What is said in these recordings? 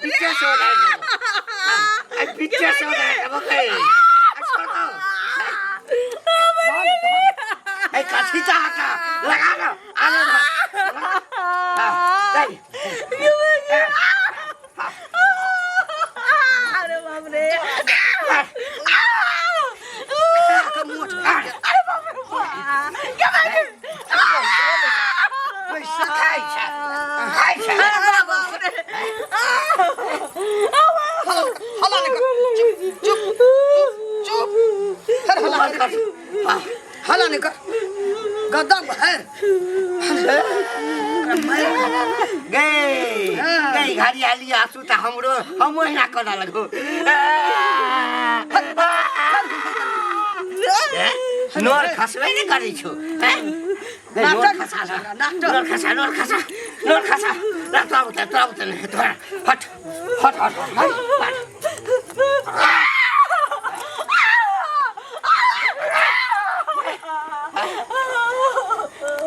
बीचे से ओढ़ा देबो। आ बीचे से ओढ़ा देबो गई। आ छोड़ दो। ए कथी चाहता लगा दो आगे धर। हाँ, नहीं। अरे बाप रे अरे बाप रे बाप क्या बात पैसा खाइ छै खाइ छै अरे बाप रे हल्ला नहि कर चुप चुप चुप फेर हल्ला नहि कर हल्ला नहि कर गद्दा भर गई गई घड़ियाली आंसू तऽ हमरो हम ओहिना करऽ लगू नोर खसबे नहि करै छौ हैं? गई, नोर खसा नोर खसा नोर खसा नोर खसा ला तोरा बुते तोरा बुते नहि तोरा हट हट हट हट हट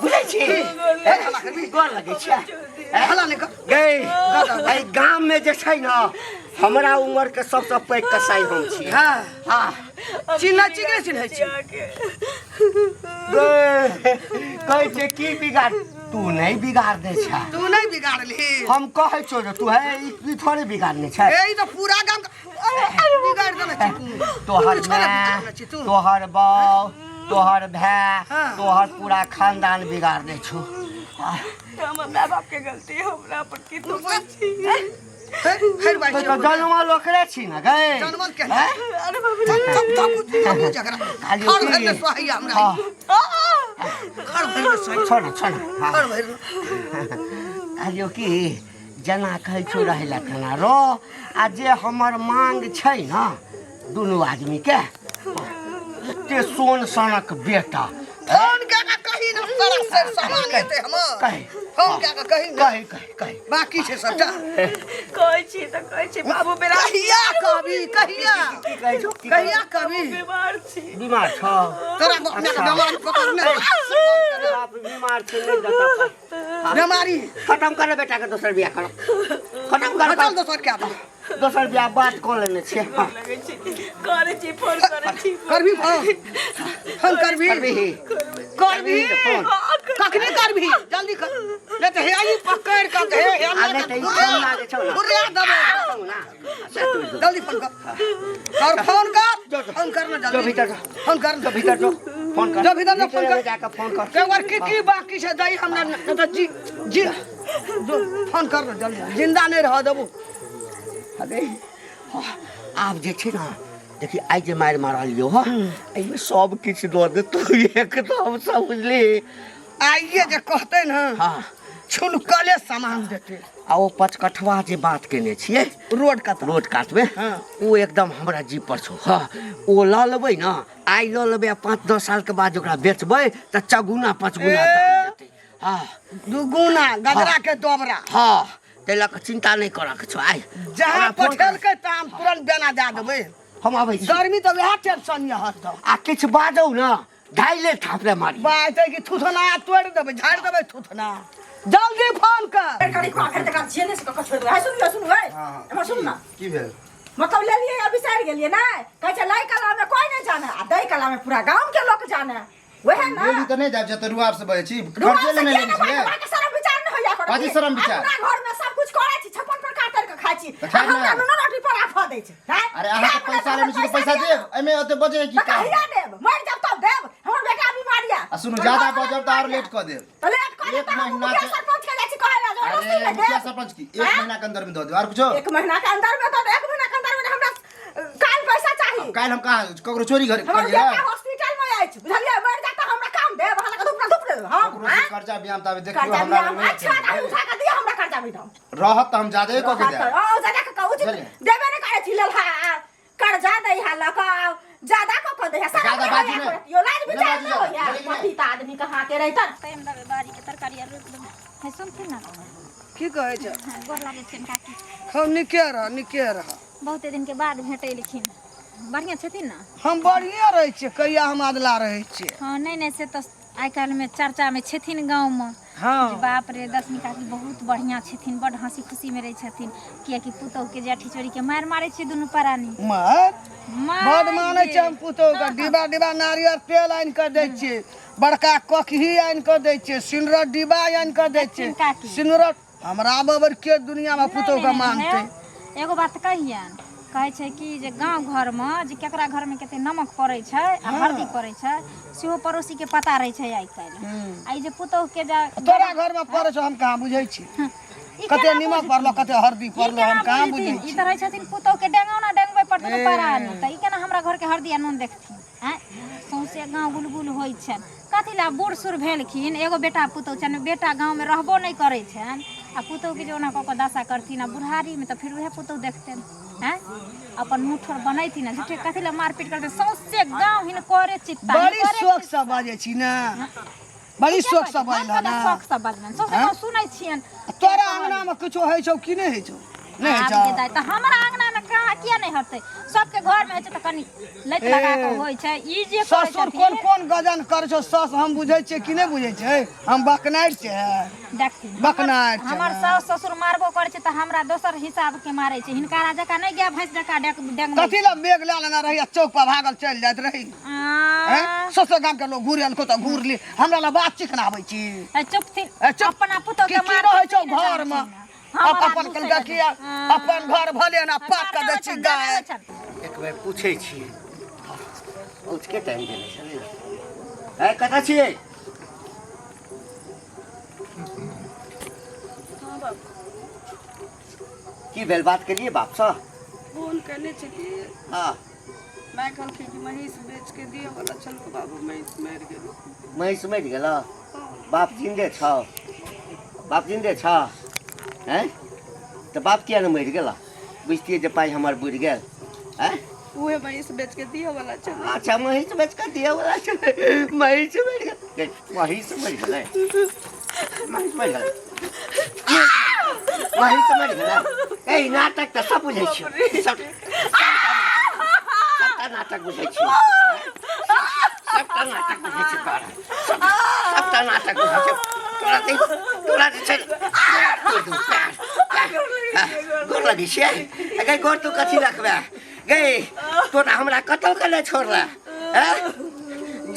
बुझै छी गोर लगै छै गई एहि गाममे जे छै ने हमरा उमर के सबसँ पैघ कसाई हम छी हाँ हाँ चिन्ह छी कि नहि चिन्है छी गई कहै छै की बिगाड़ तू नहि बिगाड़ने छै तू नहि बिगाड़लही हम कहै छौ जे तू है ई थोड़े बिगाड़ने छै ए ई तऽ पूरा गाम बिगाड़ देने छी तू तोहर किछो नहि माय बिगाड़ने छी तू तोहर बाप तोहर भाय हाँ। तोहर पूरा खानदान बिगाड़ने छौ हमर माय बाप के गलती है, हमरा पर की तू फेर फेर बाजि तो जनमल ओकरे छी ने गए जनमल के हैं? अरे बाप रे तब तब तब झगड़ा खाली खर की? भरि ने सोहैया हमरा हाँ। खर भरि ने सोहैया छोड़ ना, छोड़ ना, हाँ। खर भरि ने कहलियौ कि जेना कहै छौ रहै लए तेना रह आ जे हमर मांग छै ने दुनू आदमीके एते सोन सनक बेटा फोन कए कऽ कही ने सारा से सामान हेतै हमर कही। फोन कए कऽ कही ने कही कही कही बाकी छै सबटा कहै छी तऽ कहै छी बाबू बेरा कहिया कहबी कहिया की कहै छौ की कहै कहिया कहबी बीमार छी बीमार छौ तोरा अपने के बीमारी पकड़ने बाप बीमार छै नहि देता पाइ। बीमारी खत्म कर बेटा के दोसर बियाह करो खत्म कर चल दोसर के आदमी दोसर बियाह बात कऽ लेने छियै हाँ। लगै छी करै छी फोन करै छी करबी फोन फोन करबी करबिही करबी फोन कखनी करबी जल्दी कर नहीं तो हे आई पकड़ के हे हे आ नहि तऽ ई फोन लागै छौ ने बुर्रा देबै छौ ना से तोड़ि दो। जल्दी फोन कर कर फोन कर फोन कर ना जो जल्दी भीतर जो फोन कर जो भीतर जो फोन कर जो भीतर जो, फोन कर। जाके फोन कर एक बार की की बाकी छै दही हमरा न तऽ जी जी जो फोन कर ना जल्दी जिंदा नहीं रह देबू अरे हाँ, आब जे छै ने देखी आइ जे मारि मारलियौ हँ एहिमे सब किछु दऽ देतौ एकदम सब बुझली आइए जे कहते ना हाँ छुनकले सामान देते आ ओ पचकठवा जे बात केने छियै रोड का रोड कातमे हाँ। ओ एकदम हमरा जीप पर छौ हँ ओ लऽ लेबै ने आइ लऽ लेबै आ 5-10 सालके बाद ओकरा बेचबै तऽ चौगुना पचगुना दाम देतै हँ दुगुना गजरा के दोबरा हँ ताहि लऽ कऽ चिन्ता नहि करऽके छौ आइ जहाँ हमरा फोन कर। पठेलकै तऽ हम तुरंत बेना दए देबै हम अबै छी गर्मी तऽ वएह टेंशन यऽ हरदम आ किछु बाजौ ने ढाइले थापले मारी बाजतै कि थुथना तोड़ि देबै झाड़ि देबै थुथना जल्दी फोन कर करी को आखिर तक झेले से कक छोड़ दे है सुन लो सुन है हमर सुन ना की भेल मतलब ले लिए अभी सर गेलिए ना कहै छै लाई कला में कोई नहीं जाने आ दई कला में पूरा गांव के लोग जाने वह ना डेली तऽ नहि जायब जतऽ रुआब से बजै छी रुआब खर्चे से लेने किया लेने नहि छियै बाजब? अहाँके शरम विचार नहि होइया कोनो कथी की? शरम विचार? अपना घर में सब कुछ करै छी 56 प्रकार तर के खाइ छी तऽ खाइ आ हमरा ने। नुनो रोटी पर आफत दै छै हैं? अरे अहाँके खाय पैसा बला लेने छी तऽ पैसा दिअ। देब एहिमे ओते बजै की तऽ काम कहिया देब मरि जाब तब देब हमर बेटा बीमार यऽ आ सुनू ज्यादा बजब तऽ आओर लेट कऽ देब तऽ लेट कऽ देब एक तऽ हम महीना मुखिया के- सरपंच के जाइ छी कहै लए जे अरे रस्सी मे मुखिया देब। सरपंच की एक हैं? महीना के अंदर में दऽ देब आओर कुछो एक महीना के अंदर में दऽ देब, एक महीना के अंदर में हमरा काल पैसा चाही काल्हि हम कहाँ ककरो चोरी घर हमर करियै बेटा हॉस्पिटल में अछि बुझलियै मरि जात तऽ हमरा काम देब अहाँ लग धूप धूप देब हम ककरो से कर्जा बियाम ताबे देखियौ कर्जा हमरा बियाम लग नहि अच्छा छै। तऽ उठा के दिअ हमरा कर्जा बियाम रहत तऽ हम जादे कऽ के देब ओ ज्यादा के कहू बुझलियै? देबे नहि करै छी लेल कर्जा दै है लऽ कऽ ज्यादा कऽ कऽ दै है सारा ज्यादा बाजू नहि। यो लाज विचार नहि नहि बाजू होइया ज्यादा, बुझलियै कि नहि? पतिता आदमी कहाँ के रहितन टाइम देबै बाड़ीके तरकारी आर रोपि देबै हे सुनथिन ने की कहै छै हँ, गोर लागै छियनि काकी हम निके रह निके रह बहुते दिनके बाद भेटेलखिन बढ़िआँ छथिन ने हम बढ़िए रहै छियै कहिया हम अदला रहै छियै हँ नहि नहि से तऽ आइ काल्हिमे चर्चामे छथिन गाँवमे। हँ जे बाप रे, दशमी काकी बहुत बढ़िआँ छथिन, बड्ड हँसी खुशीमे रहै छथिन, कियाकि पुतहुके जेठी चोरीके मारि मारै छै दुनू प्राणी। मार मारि बड मानै गे। छै हम पुतोहके। डिब्बा डिब्बा नारियर तेल आनि कऽ दै छियै, बड़का ककही आनि कऽ दै छियै, सिन्दूरक डिब्बा आनि कऽ दै छियै। देखथिन काकी। सिन्दूरक हमरा बबर के दुनियामे नहि, पुतोहके नहि, नहि, मानतै। हे, एगो बात कहियन, कहै छै कि जे गाँव घरमे जे केकरा घरमे कते नमक पड़ै छै आ हरदी पड़ै छै, सेहो पड़ोसीके पता रहै छै आइ काल्हि। आ ई जे पुतोहके जे तोरा घरमे पड़ै छौ, हम कहाँ बुझै छी? ई कते केना निमक बुझथिन? पड़लो, कते हरदी ई पड़लो, हम केना कहाँ बुझथिन? बुझै ई छी? तऽ रहै छथिन पुतोहके डेंगौना डेंगबै पर दुनू परानी, तऽ ई केना हमरा घरके हरदी आ नून देखथिन? आँय, सौंसे गाँव गुलगुल होइ छनि। कथी लए बूढ़ सूढ़ भेलखिन, एगो बेटा पुतोहु छनि, बेटा गाँवमे रहबो नहि करै छनि, आ पुतोहुके जे ओना कऽ कऽ दशा करथिन, आ बुढ़ारीमे तऽ फेर उएह पुतोहु देखतनि। आँय, अपन मुँह ठोर बनैथिन आ झूठे कथी लए मारपीट करथिन? सौंसे गाँव हिनकरे चित्ता, बड़ी हिनकरे शौक से बाजै छी ने, बड़ी शौक से बाजल हम ने। शौक से बजबनि? सौंसे गाँव सुनै छियनि। तोरा अंगनामे किछो होइ छौ कि नहि होइ छौ? नहि होइ आब छौ गे दाइ, तऽ हमरा अंगनामे कहाँ किया नहि हेतै? सबके घरमे होइ छै, तऽ कनि लैत लगा कऽ होइ छै। ई जे करै ससुर कोन छथिन कोन गजन करै छौ सस, हम बुझै छियै कि नहि बुझै छै? हम बकनारि छै। देखथिन, बकनारि छै हमर ने। सास ससुर मारबो करै छै तऽ हमरा दोसर हिसाब के मारै छै, हिनकारा जकाँ नहि गाय भैंस जकाँ डेंग डेंगबै। कथी लए मेघ लए लेने रही आ चौक पर भागल चलि जाइत रही? आ, ससुर गाम के लोग घूर एलको तऽ घूर ली, हमरा लए बात चिकना आबै छी? ए, चुप थी। ए, चुप। अपना पुतोह की के की मार रहै छौ नहि घर मे? जानथिन। हमरा अपन दूसरे कहलकै कि हाँ। अपन घर भले ना पाक कऽ दै छी गाय। एक बेर पूछै छियै, औचके टाइम देने छलै ने। ए, कतऽ छियै? की भेल, बात केलियै बापसँ? फोन केने छलियै। हँ। माय कहलखिन कि महींस बेच के दिअ वाला छलको बाबू, महींस मरि गेल। महींस मरि गेल? बाप जिन्दे छौ? बाप जिन्दे छ? हैं, तऽ बाप किया ने मरि गेल? बुझतियै जे पाइ हमर बुड़ि गेल। हैं, उहे महींस बेच के दिअ वाला छलै। अच्छा, महींस बेच कऽ दिअ वाला छलै, महींस मरि गेल। गै, महींस मरि गेलै, महींस मरि गेलै, महींस मरि गेलै। ए, नाटक तऽ सब बुझै छियौ, सब सबटा नाटक बुझै छियौ, सबटा नाटक बुझै छियौ तोरा, सबटा नाटक बुझै छियौ तोरा। तऽ तोरा जे छै पैर तोड़ि देबौ, पैर, पैर। गोर लगै छियै गै? गोर तू कथी रखबै गै? तोरा हमरा कतौ के नहि छोड़ले। हैं,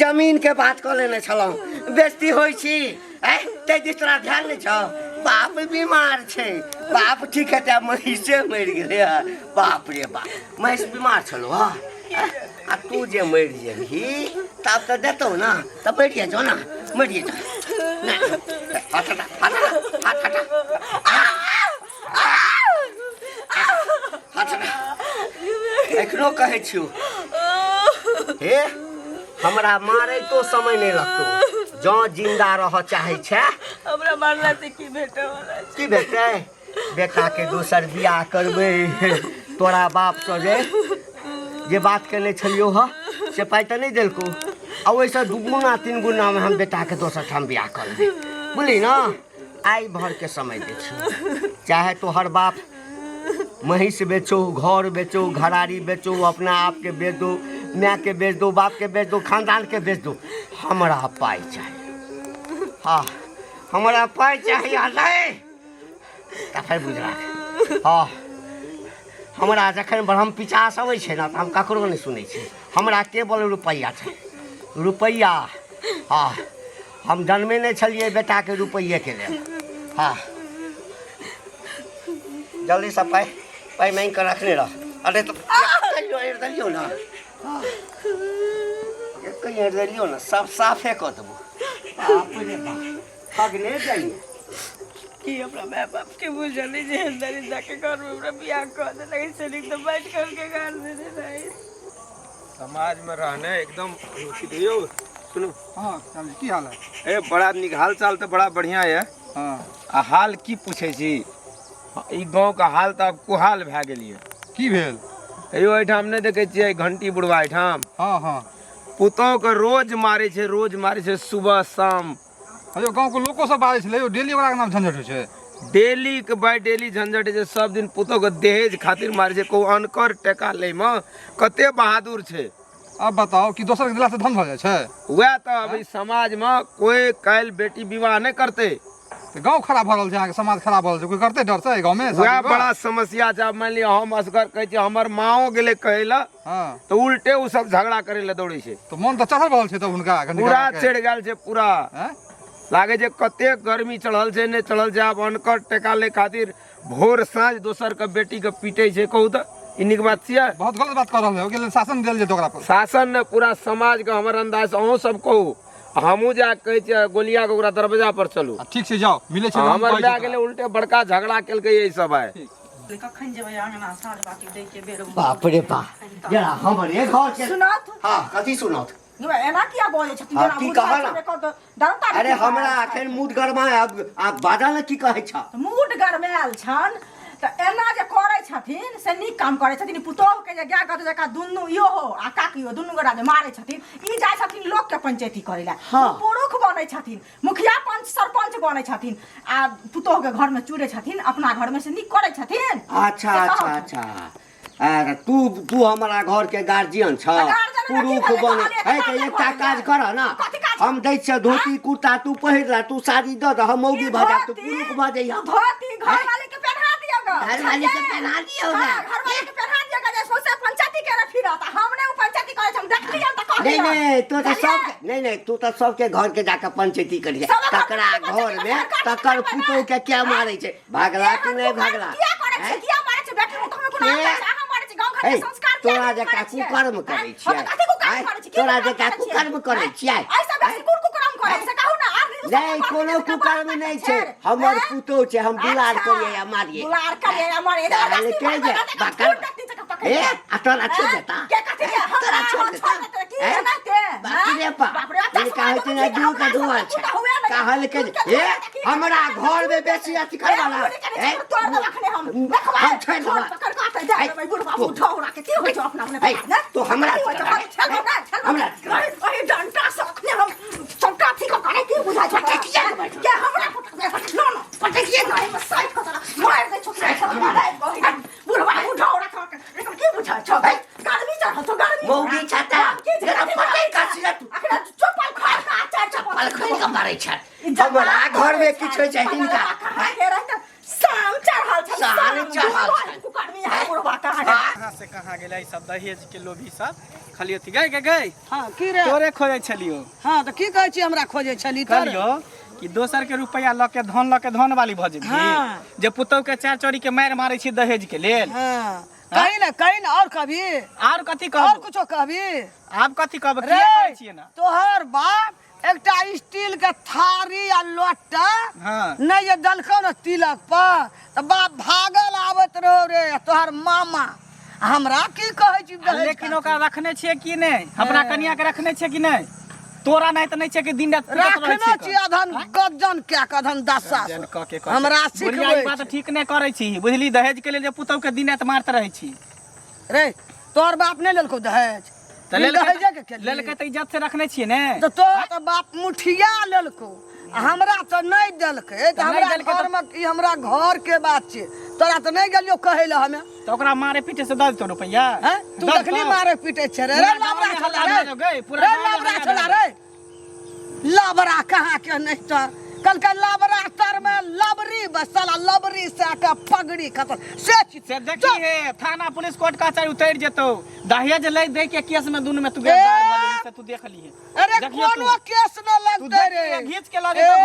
जमीन के बात कऽ लेने छलहुँ, बेजती होइ छी। हैं, ताहि दिस तोरा ध्यान नहि छौ? बाप बीमार छै, बाप ठीक हेतै? महींसे मरि गेलै हँ। बाप रे बाप, महींस बीमार छलौ हँ, आ तू जे मरि जेबही तब तऽ देतौ ने, तऽ मरिए जो ने, मरिए जो। नहि, हाथ हटा, हाथ हटा, हाथ हटा, हाथ हटा। एखनो कहै छियौ हे, हमरा मारैतो समय नहि लगतौ, जँ जिंदा रहऽ चाहै छै। हमरा मारला से की भेटै वाला छै? की भेटै? बेटाके दोसर बियाह करबै। तोरा बापसँ जे जे बात केने छलियौ हँ, से पाइ तऽ नहि देलकौ, आ ओहिसँ दू गुना तीन गुनामे हम बेटाके दोसर ठाम बियाह कऽ लेबै, बुझली ने? आइ भरके समय दै छियौ, चाहे तोहर बाप महींस बेचो, घर बेचो, घरारी बेचो, अपना आपके बेच दो, मायके बेच दो, बापके बेच दो, खानदानके बेच दो, हमरा पाइ चाही। हाँ, हमरा पाइ चाही, आ नहि तऽ फेर बुझि राख। हँ, हमरा जखन ब्रह्म पिचास अबै छै ने, तऽ हम ककरो नहि सुनै छी। हमरा केवल रुपैआ चाही, रुपैआ। हँ, हम जन्मे नहि छलियै बेटाके रुपैएके लेल। हँ, जल्दीसँ पाइ पाइ माँगि कऽ रखने रह। अरे तऽ देलियौ, देलियौ ने, एक देलियौ ने, सब साफे कऽ देबो। बाप रे बाप, ठगने जाइए की हमरा माय बाप के बुझल जे एहन दरिंदा के घर में हमरा बियाह कऽ देलक, ऐसे नीक तऽ बैठ करके घर देने रही। समाज में रहने एकदम यौ सुनू। हाँ श्याम जी, की हाल है? ए, बड़ा नीक हाल चाल तऽ बड़ा बढ़िया यऽ। हाँ। आ हाल की पूछै छी, ई गाँव के हाल तऽ आब कुहाल भए गेल यऽ। की भेल? यौ, एहिठाम नहि देखै छियै घंटी बुढ़वा एहिठाम? हाँ हाँ। पुतोह के रोज मारै छै, रोज मारै छै, सुबह शाम। अयो, गाँव के लोको सब बाजै छलै यौ, डेली ओकरा नाम झंझट होइ छै। डेली के बाय डेली झंझट होइ छै, सब दिन पुतोह के दहेज खातिर मारै छै। कहू, अनकर टका लै मे कते बहादुर छै। आब बताउ कि दोसर के दिला से धन भऽ जाइ छै? वएह तऽ अभी समाजमे कोइ काल्हि बेटी विवाह नहि करतै। तऽ गाँव खराब भऽ रहल छै, अहाँके समाज खराब भऽ रहल छै। कोइ करतै डर से गाँवमे वएह शादी विवाह? बड़ा समस्या छै। आब मानि लिअ हम असगर कहै छियै, हमर माँओ गेलै कहै लए तऽ उल्टे ओ सब झगड़ा करै लए दौड़ै छै। तऽ मोन तऽ चढ़ल रहल छै तब हुनका एखन पूरा निकालके। चढ़ि गेल छै पूरा। लागै छै कतेक गर्मी चढ़ल छै, नहि चढ़ल छै। आब अनकर टका लै खातिर भोर साँझ दोसरके बेटीके पीटै छै। कहू तऽ ई नीक बात छियै? बहुत गलत बात कऽ रहल है। ओहिके लेल शासन देल जेतै ओकरा पर। शासन ने पूरा समाजके हमर अंदाज। अहूँ सब कहू, हमहूँ जा कहै छियै गोलिया के ओकरा दरवाजा पर चलू। आ ठीक छै, जाउ, मिलै छै तऽ हम हमर कहै लए छियै। गेलै, उल्टे बड़का झगड़ा केलकै ई सब आइ। कखन जेबै अङ्गना साँझ बाती दै के बेर? बाप रे बाप, जरा हमरे घर के सुनत। हाँ, कथी सुनत? एना किया बजै छथिन? हाँ, जेना की बुझाइ कहऽ छै ना? जे कतौ डरता अरे नहि। हमरा अखन मूड गरमा आब आब बाजा ने की कहै छ? मूड गरमायल छन तऽ एना जे करै छथिन से नीक काम करै छथिन? पुतोह के जे गाय गद जकाँ दुनू इहो आ काकियो दुनू गोटा जे मारै छथिन, ई जाइ छथिन लोक के पंचायती करै लए। पुरुख बनै छथिन, मुखिया पंच सरपंच बनै छथिन आ पुतोह के घर में चूरै छथिन अपना घर में, से नीक करै छथिन? अच्छा। से अच्छा कहू। अच्छा, अरे तू तू हमरा घर के गार्जियन छ? तऽ गार्जियन मे की पुरुख भेलै? बने कहलियै है तऽ तऽ गार्जियन एकटा भऽ काज गेलै। कर ना। कथी काज? हम दै छियै धोती कुर्ता, तू पहिर ला, तू साड़ी दऽ दह, हम मौगी भऽ जायब, तू धोती- पुरुख भऽ जइह। धोती घरवाली के पहना दियौ ग। घरवाली के पहना दियौ ग। हाँ, घरवाली के पहना दियौ ग, जे सौंसे पंचायती केने फिरत आ हम नहि ओ पंचायती करै छी, हम देखलियै तऽ नहीं कहलियै। नहीं, तू तऽ सब नहीं नहीं, तू तऽ सबके घर के जाके पंचायती करिहे। सबक घर तकरा के पंचायती घर में करिहे, तकर सरकार पुतोह के क्या मारै छै, भागला कि नहीं भागला? किया करै छै? हैं? किया मारै छै? बेटी पुतोह में कोनो के? अंतर छै? अहाँ मारै छी, गाँव घर के हे, संस्कार किया तोरा नहि जकाँ करै छियै? कुकर्म करै हैं? छियै। हम तऽ कथी कुकर्म आँय? करै छी? की तोरा कुकर्म जकाँ करै छियै? कुकर्म करै छियै। एहिसँ बेसी कोन कुकर्म करै छै से कहू ने? आर नहि, कोनो कुकर्म नहि छै। हमर पुतोह छै, हम दुलार करियै आ मारियै। दुलार करियै आ मारियै। ताहले के जे बाकर ए आ तोरा छोड़ देता? के कथी के? तोरा छोड़ देता? की हैं? एनाहिते? बाप रे बाप, बाप रे, ई कहै छै ने दू के धुआं छै। कहल के जे, ए हमरा घर में बेसी अथी करवाला ए हम छोड़ देबा। ए, तू हमरा हमरा मौगी छता जरा पटै का सिरा तू चप्पल खोलि कऽ मारै छै। हमरा घर में किछु होइ छै हिनका? शाम चढ़ल छै। शान चढ़ल छै। कहाँ से कहाँ गेलै ई सब दहेज के लोभी सब खाली अथी गए गए गए। हाँ, की रे? तोरे खोजै छलियो। हाँ, तऽ की कहै छी, हमरा खोजै छली तोरे? कहलियो कि दोसर के रुपया लऽ के धन लऽ के धन वाली भऽ जेबही? जे पुतहु के चार चोरी के मारि मारै छी दहेज के लेल। हाँ, कही ना, कही ना, और कभी और कथी और कहब? कुछो कहबी? आब कथी कहब? रे किया करै छियै ना? तोहर बाप एकटा स्टील के थारी आ लोटा नहि जे देलकौ ने तिलक पर तऽ बाप भागल आबैत रहो रे। आ तोहर मामा हमरा की कहै छी दहेज लेकिन खातिर? ओकरा रखने छियै कि नहि? अपना कनिया के रखने छियै कि नहि? तोरा नहि तऽ नहि छै कि दिन राति पीटैत रहै रखने छियै? छी अधन गजन कए कऽ, अधन दशा से। गजन कऽ के कऽ। हमरा बुढ़िया, ई सिखबै बात ठीक नहि करै छी, बुझली? दहेज के लेल जे पुतहु के दिन राति मारैत रहै छी। रे, तोहर बाप नहि लेलकौ दहेज? तऽ ई लेलकै दहेजे के केली। लेलकै तऽ इज्जत से रखने छियै ने। तऽ तोहर तऽ बाप मुठिया लेलकौ आ हमरा तऽ नहि देलकै। तऽ तऽ नहि हमरा देलकै तऽ- घरमे ई हमरा घर के बात छै, तोरा तऽ नहि गेलियौ कहै लए हमे। तऽ ओकरा मारे पीटे से दऽ देतौ रुपैआ? हैं? तू दऽ देखली देतौ? मारे पीटे छै रे? पूरा रे गाँवमे लबड़ा हल्ला छोला भए रे। गेलै, पूरा रे गाँवमे लबड़ा हल्ला छोला भए रे लबड़ा कहाँ के नहीं तर कल के लबड़ा तर में लबरी बस साला लबरी से के पगड़ी खतम से चीज से देखी हे, थाना पुलिस कोर्ट कचहरी उतरि जेतौ। दहेज लै दे के केस में दुनू में तू गिरफ्तार भऽ जेबही, से तू देख लीहे। अरे देखिए तू। कोनो केस न तू लगतै देख रे। घीच के लऽ जेतौ।